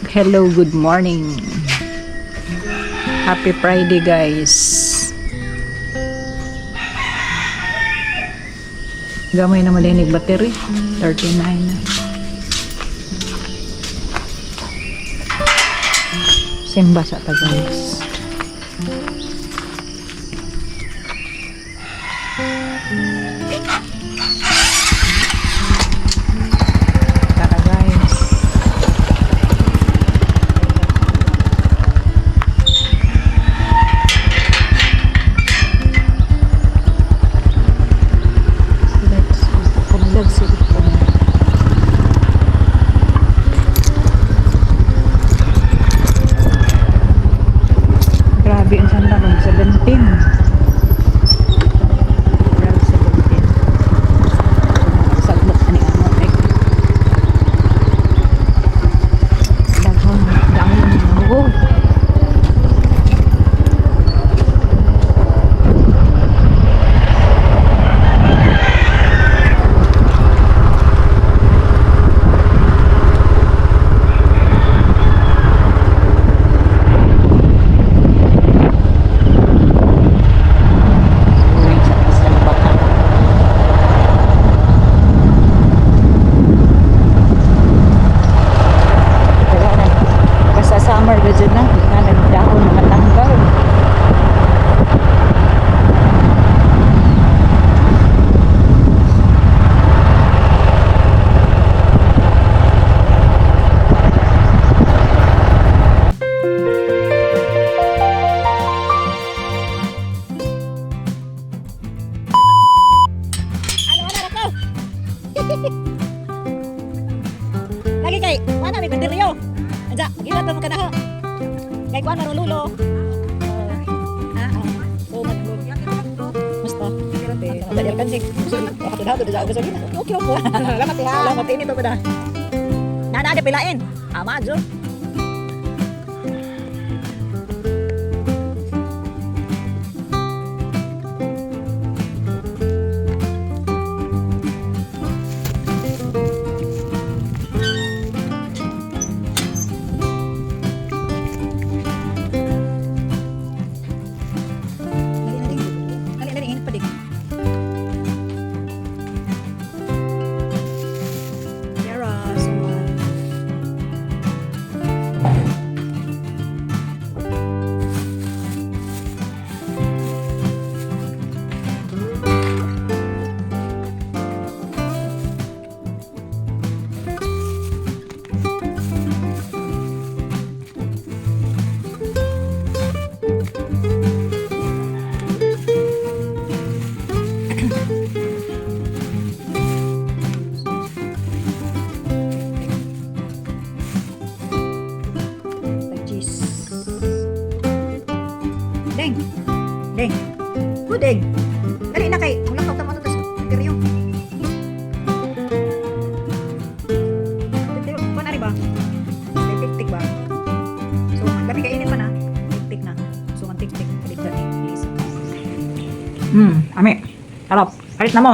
Hello, good morning. Happy Friday, guys. Gamay na malinig battery. 39 na. Simba sa ta, guys. Tara, guys. Let's kumlag sa ito. Grabe ang sanda mag 17. Grabe 17. Saglok ani ano eh. Daghang dahon oh. Uy, sa isang baka. Wala na. Basta summer ba dyan na? Na nagdahon mga tanggaw. Ano ano ako? Lagi kay, wala may banderyo. Anja, gilat mo ka na ho. Kay kuan maron lulo. Ah, ah. So mag Musta? Dali kan sik. Hatod-hatod sa gasolina. Okay okay. Salamat ha. Salamat ini pa ba. Nana ada pilain. Ama jo. Dali na ding. Dali na ding init pa ding. Yara, suman. Cheese. Deng. Deng. Pudeng. Dali na kay. Wala ka tama tas teryo. Kuan ari ba? Tik tik ba? So, dami kay init pa na. Tik tik na. So, man tik tik palit ka ni please. Ami. Sarap. Palit na mo.